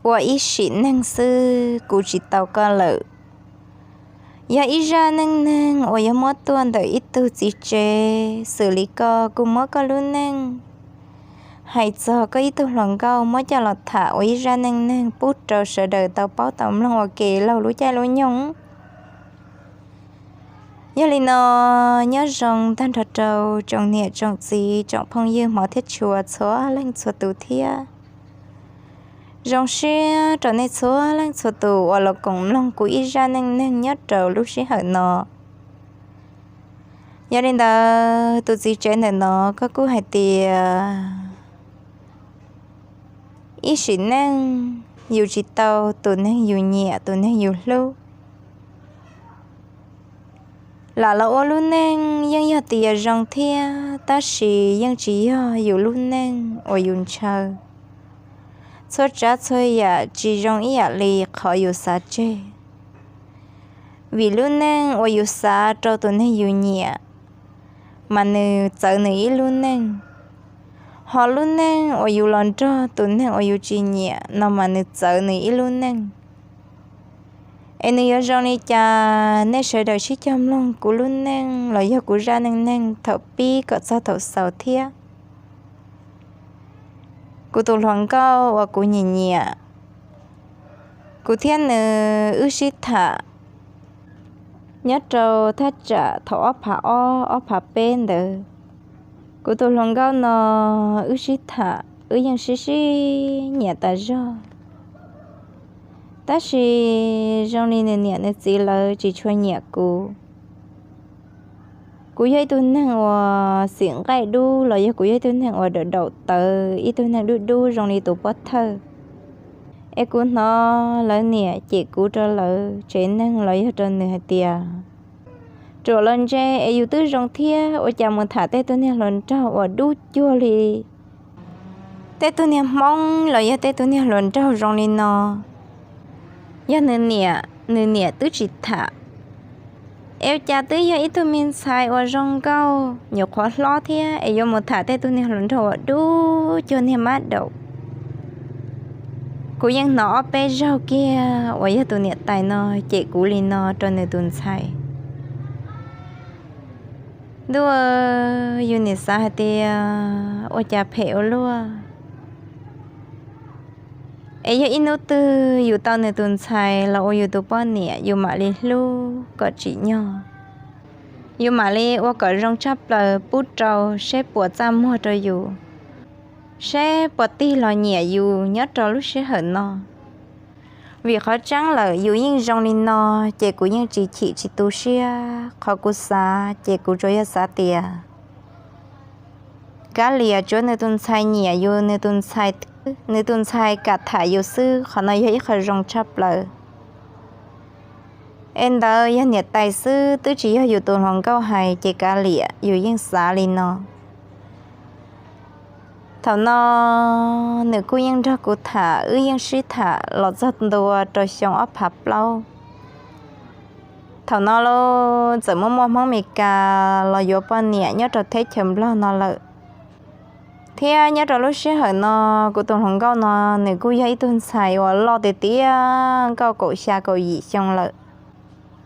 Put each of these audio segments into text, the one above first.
ua ib sim neej xwb kuv tsis tau koj lawm. Yog ib zaj neej neeg uas yog muab tuaj ntawm ib tug txiv tsev, xws li koj kuj muab koj lub neej hais txog koj ib tug hluas nkauj muab coj los tham ua ib zaj neej neeg pub rau sawv daws tau paub tau mloog ua ke laug lub caij lub nyoog. Yog li no, nyob zoo tag nrho rau tsoom niam tsoom txiv tsoom phooj ywg hmov thiab tshua txhua leej txhua tus thiab. Zoo siab rau nej txhua leej txhua tus uas los koom mloog kuv ib zaj neej neeg nyob rau lub sij hawm no. Yog li ntawd tus txiv tsev ntawm no koj kuj hais tias ib sim neej yus tsis tau tus neeg yus nyiam tus neeg yus hlub. Lam los ua lub neej yeej yog tias zoo thiab tab sis yeej tsis yog yus lub neej uas yus ntshaw. Txhua tsav txhua yam tsis zoo ib yam li qhov yus xav tseg. Vim lub neej uas yus xav rau tus neeg yus nyiam mas nws txawv nws ib lub neej, ho lub neej uas yus los nrog tus neeg uas yus tsis nyiam no mas nws txawv nws ib lub neej. Es nws yuav zoo li cas nej sawv daws sib cog mloog kuv lub neej los yog kuv zaj neej neeg thaum pib kom txog thaum xaus thiab. Kuv tus hluas nkauj uas kuv nyiam nyiam, kuv thiab nws wb sib tham nyob rau thaj tsam thaum ob phav ob ob phav peb ntawd. Kuv tus hluas nkauj no wb sib tham wb yeej sib sib nyiam tas zog, tab sis zoo li nws niam nws txiv lawv tsis tshua nyiam kuv. Kuv yog ib tug neeg uas xim nqaij dub los yog kuv yog ib tug neeg uas daum daum tawv, ib tug neeg dub dub zoo li tus pov thawj. Es kuv hnov lawv niam cem kuv rau lawv tsev neeg los yog rau nws hais tias, ruam los ntse es yus twb zoo thiab ua cas mus tham tej tug niag hluas nraug uas dub cuag li tej tug niag Hmoob los yog tej tug niag hluas nraug zoo li no. Yog nws niam, nws niam twb tsis tham. Es ua cas twb yog ib tug me ntxhais uas zoo nkauj nyuam qhuav hlob thiab es yuav mus tham tej tug niag hluas nraug uas dub cuag niag mab daum. Kuv yeej hnov ob peb zaug kiag uas yog tus niam tais no cem kuv li no rau nws tus ntxhais. Ntuj, yus nim xav hais tias ua cas phem ua luaj. Es yog ib hnub twg yus tau nws tus ntxhais los ua yus tus poj niam yus mam li hlub kom tsim nyog. Yus mam li ua kom zoo tshaj plaws pub rau seb puas txaj muag rau yus, seb puas tig los nyiam yus nyob rau lub sij hawm no. Vim qhov tseeb lawm yus yeej zoo li no, ces kuv yeej tsis chim tsis tu siab. Qhov kuv xav ces kuv tsuas yog xav tias kav liam tsuav nws tus ntxhais nyiam yus, nws tus ntxhais, nws tus ntxhais kam tham yus xwb, qhov no yog ib qho zoo tshaj plaws. Es ntawd yog niam tais xwb, twb tsis yog yus tus hluas nkauj hais, ces kav liam, yus yeej xav li no. Thaum no nws kuj yeej nrog kuv tham, wb yeej sib tham los txog ntua rau xyoo ob phav plaub. Thaum no los txawm muaj muaj Hmoob Mes Kas los yuav poj niam nyob rau teb chaws Nplog no lawm. Thiab nyob rau lub sij hawm no, kuv tus hluas nkauj no nws kuj yog ib tug ntxhais uas loj tiag tiag, nkauj kaum xya kaum yim xyoo lawm.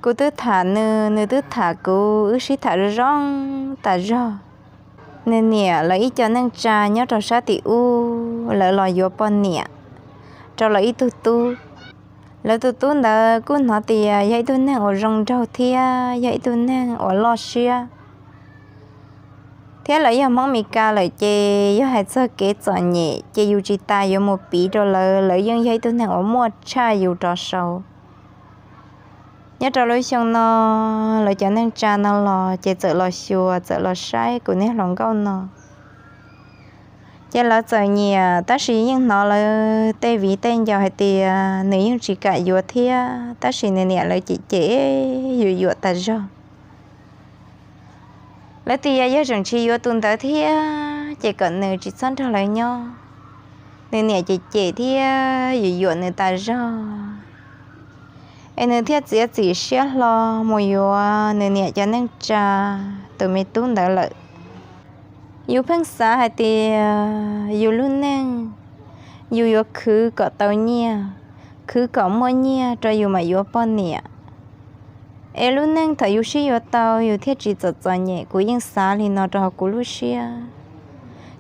Kuv twb tham nws, nws twb tham kuv, wb sib tham zoo tas zog. Nws niam lawv ib co neej tsa nyob rau sab tim ub, lawv los yuav poj niam rau lawv ib tug tub. Lawv tus tub ntawd kuj hnov tias yog ib tug neeg uas zoo nraug thiab yog ib tug neeg uas loj siab. Thiab lawv yog Hmoob Mes Kas lawm ces yog hais txog kev txom nyem ces yus tsis tas yuav mus piv rau lawv, lawv yeej yog ib tug neeg uas muaj tshaj yus rov saud. Nyob rau lub xyoo no, lawv cov neej tsa no los ces txawm los xyuas, txawm los saib kuv niag hluas nkauj no. Ces lawv txawm nyiam, tab sis yeej hnov lawv tej viv tej ncaus hais tias nws yeej tsis kam yuav thiab, tab sis nws niam lawv cem cem yuam yuam tas zog. Lawv tias yog tseem tsis yuav tus ntawd thiab ces kom nws tsis txhob nrog lawv nyob. Nws niam cem cem thiab yuam yuam nws tas zog, es nws thiaj txiav txim siab hlo mus yuav nws niam cov neej tsa tus me tub ntawd lawm. Yus pheej xav hais tias yus lub neej yus yuav khwv kom tau nyiaj, khwv kom muaj nyiaj rau yus mam yuav poj niam. Es lub neej thaum yus sib yuav tau yus thiaj tsis txom txom nyem, kuv yeej xav li no rau hauv kuv lub siab.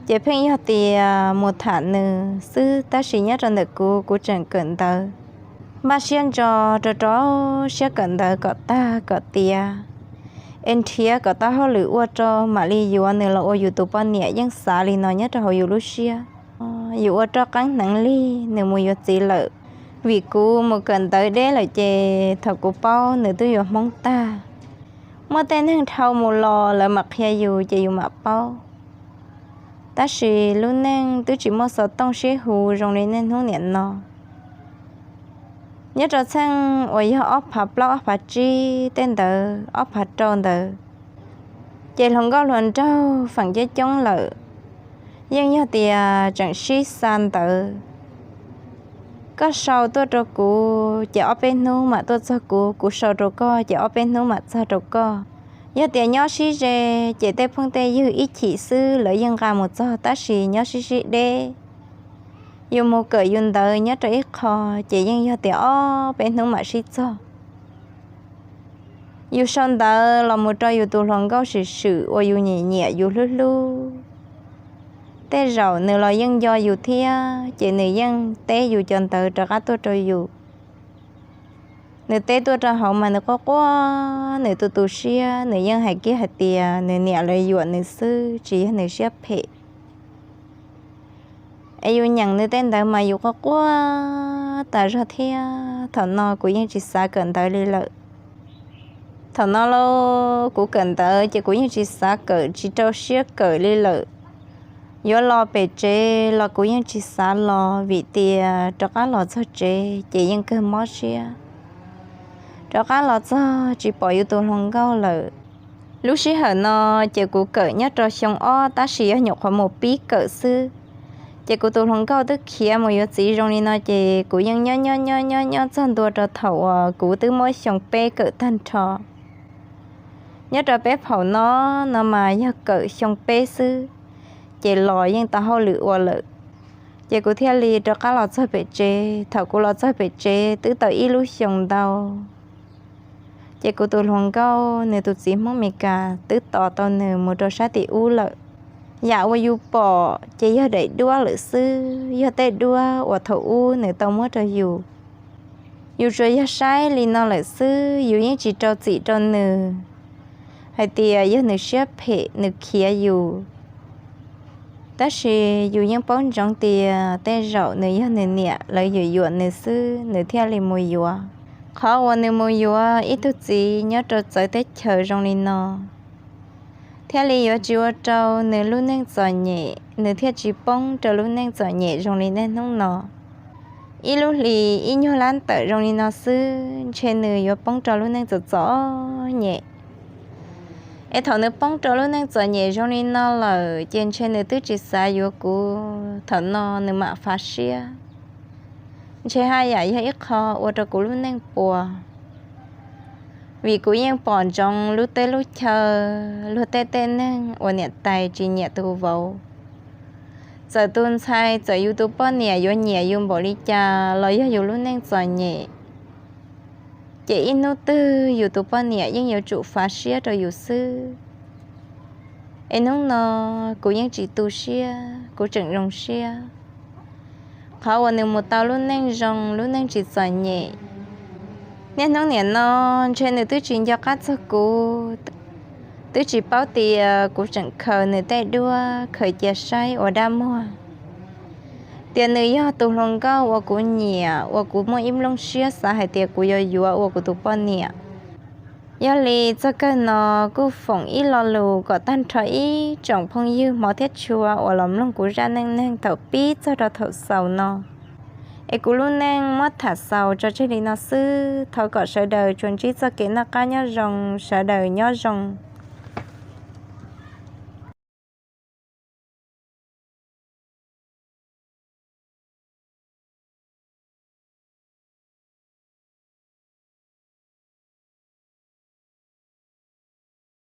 Ces pheej yog tias mus tham nws xwb, tab sis nyob rau ntawm kuv, kuv tseem kawm ntawv, npaj siab ntso rau rau siab kawm ntawv kom tag kom tiav, es nrhiav kom tau hauj lwm ua rau mam li yuav nws los ua yus tus poj niam. Yeej xav li no nyob rau hauv yus lub siab. Yus ua roj qeeb hneev lig nws mus yuav txiv lawm, vim kuv mus kawm ntawv deb lawm ces thaum kuv paub nws twb yuav Hmoob tag. Muaj tej neeg dhau mus los lawv mam qhia yus ces yus mam paub. Tab sis lub neej twb tsis muaj xov tooj sib hu zoo li niaj hnub niam no. Nyob rau txheej uas yog ob phav plaub ob phav tsib tej ntawd, ob phav rau ntawd, ces hluas nkauj hluas nraug feem coob coob lawm, yeej yog tias tseem sib xa ntawv. Koj sau tuaj rau kuv ces ob peb hnub mam tuaj txog kuv, kuv sau rau koj ces ob peb hnub mam txog rau koj. Yog tias nyob sib ze ces tej phooj tej ywg ib chim xwb lawv yeej nqa mus txog, tab sis nyob sib sib deb, yus mus kawm yus ntawv nyob rau ib qho ces yeej yog tias ob peb hnub mam sib txog. Yus sau ntawv los mus rau yus tus hluas nkauj swm swm uas yus nyiam nyiam yus hlub hlub, tej zaum nws los yeej nco yus thiab ces nws yeej teb yus cov ntawv rov qab tuaj rau yus. Nws teb tuaj rau hauv mas nws quaj quaj, nws tu tu siab, nws yeej hais kiag hais tias nws niam lawv yuam nws xwb, tsis yog nws siab phem. Es yus nyeem nws tej ntawv mas yus quaj quaj tas zog thiab. Thaum no kuv yeej tsis xav kawm ntawv li lawm. Thaum no lauj, kuv kawm ntawv ces kuv yeej tsis xav kawm, tsis rau siab kawm li lawm. Yuav los pem tsev los kuv yeej tsis xav los, vim tias rov qab los txog tsev ces yeej kawg mob siab. Rov qab los txog tsis pom yus tus hluas nkauj lawm. Lub sij hawm no ces kuv kawm nyob rau xyoo ob, tab sis yog nyuam qhuav mus pib kawm xwb. Ces kuv tus hluas nkauj twb khiav mus yuav txiv zoo li no, ces kuv yeej nyob nyob nyob nyob nyob txog ntua rau thaum uas kuv twb muab xyoo peb kawm tag nrho. Nyob rau peb phaum no, no mas yog kawm xyoo peb xwb, ces los yeej tau hauj lwm ua lawm. Ces kuv thiaj li rov qab los txog pem tsev. Thaum kuv los txog pem tsev twb tau ib lub xyoo ntau, ces kuv tus hluas nkauj nws tus txiv Hmoob Meskas twb tos tau nws mus rau sab tim ub lawm. Yam uas yus pom ces yog daim duab lawm xwb, yog tej duab uas thaum ub nws tau muab rau yus. Yus tsuas yog saib li no lawm xwb, yus yeej tsis rau txim rau nws hais tias yog nws siab phem nws khiav yus. Tab sis yus yeej paub ntsoov tias tej zaum nws yog nws niam lawv yuam yuam nws xwb nws thiaj li mus yuav. Qhov uas nws mus yuav ib tug txiv nyob rau txawv teb chaws zoo li no, thiaj li yuav tsis ua rau nws lub neej txom nyem, nws thiaj tsis poob rau lub neej txom nyem zoo li niaj hnub no. Ib lub hlis ib nyuag lab ntawm zoo li no xwb, ntshe nws yuav poob rau lub neej txom txom nyem. Es thaum nws poob rau lub neej txom nyem zoo li no lawm, ces ntshe nws twb tsis xav yuav kuv, thaum no nws mam fav siab. Ntshe haj yam yog ib qho ua rau kuv lub neej puas, vim kuv yeej pom ntsoov lub teb lub chaw, luag tej tej neeg uas niam tais tsis nyiam tus vauv. Txawm tus ntxhais, txawm yus tus poj niam yuav nyiam yus npaum li cas los yog yus lub neej txom nyem, ces ib hnub twg yus tus poj niam yeej yuav tsum fav siab rau yus xwb. Es hnub no kuv yeej tsis tu siab, kuv tseem zoo siab. Qhov uas nws mus tau lub neej zoo, lub neej tsis txom nyem, niaj hnub niam no ntshe nws twb tsis nco qab txog kuv, twb tsis paub tias kuv tseem khaws nws tej duab khaws cia saib ua dab muag, tias nws yog tus hluas nkauj uas kuv nyiam, uas kuv muaj ib nplooj siab xav hais tias kuv yuav yuav ua kuv tus poj niam. Yog li txog kawg no kuj foom ib lo lus kom tag nrho ib tsoom phooj ywg hmov thiab tshua uas los mloog kuv zaj neej neeg thaum pib txog rau thaum xaus no. Es kuv lub neej muab tham xaus tso tseg li no xwb, thov kom sawv daws tsuas ntsib txoj kev noj qab nyob zoo, sawv daws nyob zoo.